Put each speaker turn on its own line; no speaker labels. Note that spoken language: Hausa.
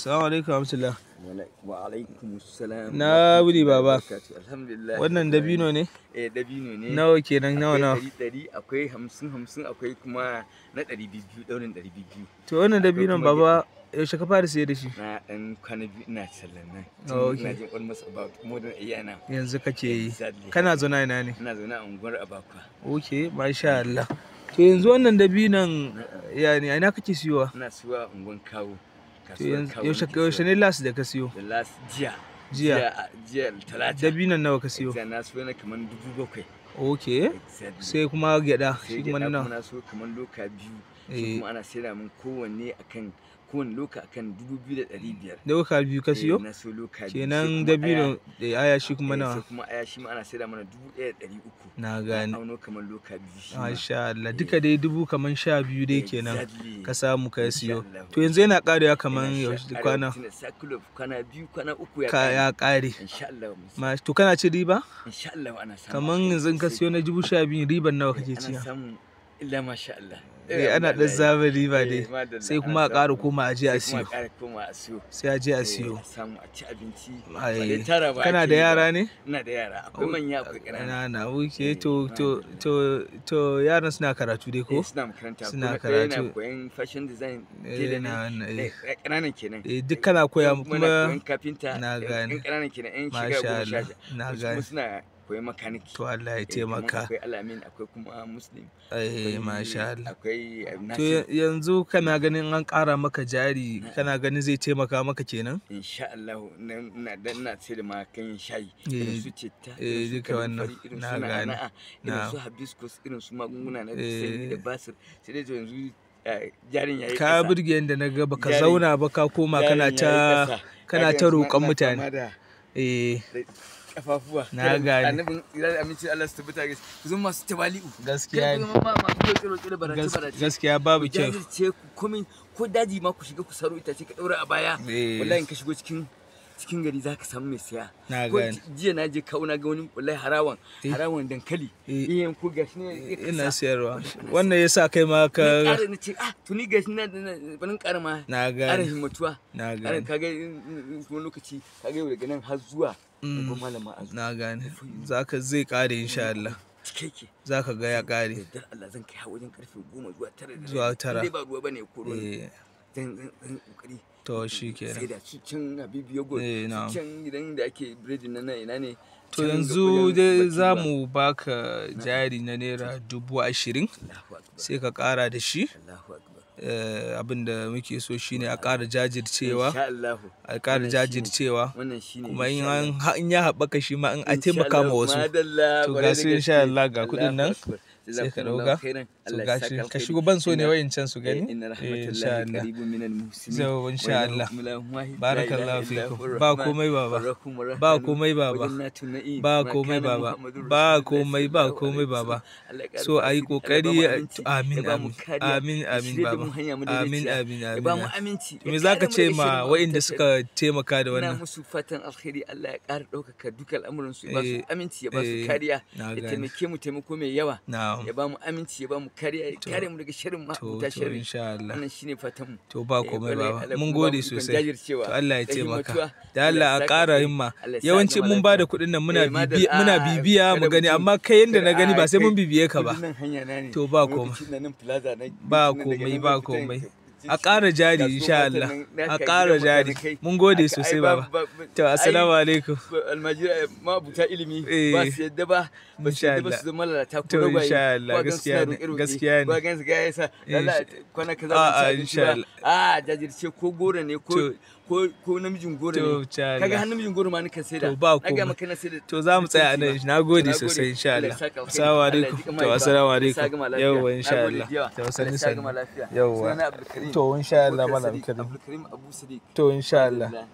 Assalamu alaikum warahmatullah.
Wa alaikum assalam.
Na wuri baba.
Alhamdulillah.
Wannan dabino ne?
Eh, dabino ne.
Nawa kenan, nawa nawa?
Akwai 100, akwai 50 50, akwai kuma na 200, daurin 200.
To wannan dabinon baba yaushe ka fara sayar da shi?
Na dan kwana biyu ina sallan nan.
Okay.
Ina jin almost about more than a year now.
Yanzu kake yi.
Exactly.
Kana zaune ina ne?
Ina zaune a unguwar Abakwa.
Okay, masha Allah. To yanzu wannan dabinon ya ne, ina kake siyowa?
Ina siyowa unguwar Kawo.
To yanzu yaushe ne last da ka siyo?
The last jiya.
Jiya.
Jiya Talata.
Dabinon nawa ka siyo?
Na siyo na kaman 7,000.
Okay.
Exactly.
Sai kuma gyada shi kuma
gyada
nawa?
Kuma na siyo kaman loka biyu. Shi kuma ana saida min kowanne akan kowanne loka akan 2,500.
Loka biyu ka siyo?
Na siyo loka biyu.
Kenan dabino da aya shi kuma nawa?
Sai kuma aya shi ma ana saida mana 1,300.
Na gane.
Auno kaman loka biyu shi ma.
Masha Allah, duka dai dubu kaman 12 dai kenan ka samu ka siyo.
Insha Allah.
To yanzu yana karewa kaman yaushe kwana?
Cycle of kwana biyu, kwana uku ya
Ka ya kare.
Insha Allah.
Ma to kana ci riba?
Insha Allah ana samu.
Kaman yanzu in ka siyo na 12,000 riban nawa kake ci?
Ana samu illa masha Allah.
Eh, ana ɗan zaba riba dai. Sai kuma a ƙara koma a je a siyo.
Sai kuma a ƙara koma a siyo.
Sai a je a siyo.
A samu a ci abinci.
Ai.
Ba tara ba.
Kana da yara ne?
Ina da yara. Akwai manya akwai ƙanana.
Ƙanana. Okay, to yaran suna karatu dai ko?
Suna makaranta.
Suna karatu.
Yana koyan fashion design.
Eh, na wannan eh.
Ƙananan kenan.
Eh, duk kana koya
kuma. Koyan kafinta.
Na gane.
Ƙananan kenan. Ƴan shekara 10.
Na gane.
Suna koyan makaniki.
To Allah ya taimaka.
Akwai Alamin, akwai kuma Muslim.
Eh, masha Allah.
Akwai
To yanzu kana ganin an ƙara maka jari, kana ganin zai taimaka maka kenan?
Insha Allah, ina dan ina sai da ma kayan shayi. Irin su citta,
eh, duka wannan.
irin su na'ana, irin su hibiscus, irin su magunguna na sanyi da basir. Sai dai to yanzu jarin yayi
Ka burge yanda na ga baka zauna ba, ka koma kana ta roƙon mutane. Eh.
Kafafuwa.
Na gane.
Annabin ira da aminci Allah su tabbata gaske. Ku zama masu tawali'u.
Gaskiya ne.
Ku zama masu roƙe-roƙe da barace-barace.
Gaskiya babu kyau.
Jajirce ku komai, ko daji ma ku shiga ku saro itace ka ɗaura a baya. Wallahi in ka shigo cikin gari za ka samu mai siya.
Na gane.
Jiya na je kawo na ga wani wallahi harawan dankali. Eh, ko gashi ne
ina siyarwa. Wannan yasa kai ma ka
ƙara na ce ah to ni gashi na barin ƙara ma.
Na gane.
Ƙara himmatuwa.
Na gane.
Ka ga wani lokaci ka ga daga nan har zuwa
Na gane. Zaka zai ƙare insha Allah.
Cikakke.
Zaka ga ya ƙare.
Dan Allah zan kai wajen karfe 10 zuwa 9.
Zuwa 9.
Dai ba ruwa bane ko ruwa. Zan kokari.
To shikenan.
Sai da su can Habibu Yogurt, su can gidan da ake biredi na nan ina ne.
To yanzu dai za mu baka jari na naira 20,000 sai ka ƙara da shi. Abin da muke so shine a ƙara jajircewa, a ƙara jajircewa, kuma in ya haɓaka shi ma in a taimaka ma wasu. To ga su insha Allah ga kuɗin nan sai ka ɗauka. To ga shi ka shigo, ban so ne wayancan su gani. Insha Allah. So insha Allah. Barakallahu fikum. Ba komai baba. Ba komai baba. Ba komai baba. Ba komai, ba komai baba. So a yi ƙoƙari. Amin amin. Amin amin baba. Amin amin amin.
Ba mu aminci.
Me zaka ce ma waɗanda suka taimaka da wannan?
Ina musu fatan alkhairi, Allah ya ƙara ɗaukaka duka al'amuran su, ya ba su aminci, ya ba su kariya, ya taimake mu taimako mai yawa. Ya ba mu aminci, ya ba mu kariya, ya kare mu daga sharrin ma ta sharri.
Insha Allah.
Wannan shine fatan mu.
To ba komai baba. Mun gode sosai. To Allah ya taimaka. Da Allah a ƙara himma. Yawanci mun ba da kuɗin nan muna bibiya mu gani, amma kai yanda na gani ba sai mun bibiye ka ba. To ba komai. Ba komai, ba komai. A ƙara jari insha Allah. A ƙara jari. Mun gode sosai baba. To assalamu alaikum.
Almajiri mabuta ilimi ba su yadda ba, ba su yadda ba su zama lalata ko
To insha Allah, gaskiya ne, gaskiya ne.
Ba gan su ga yasa lalla kwana kaza ba ci ba. A jajirce ko goro ne ko ko namijin goro ne. Kaga har namijin goro ma nakan saida.
To ba komai. To za mu tsaya nan. Na gode sosai insha Allah. Assalamu alaikum. To assalamu alaikum. Yawwa insha Allah. To sanni sanni. Yawwa. To insha Allah Malam Karim.
Abdulkarim Abu Sadiq.
To insha Allah.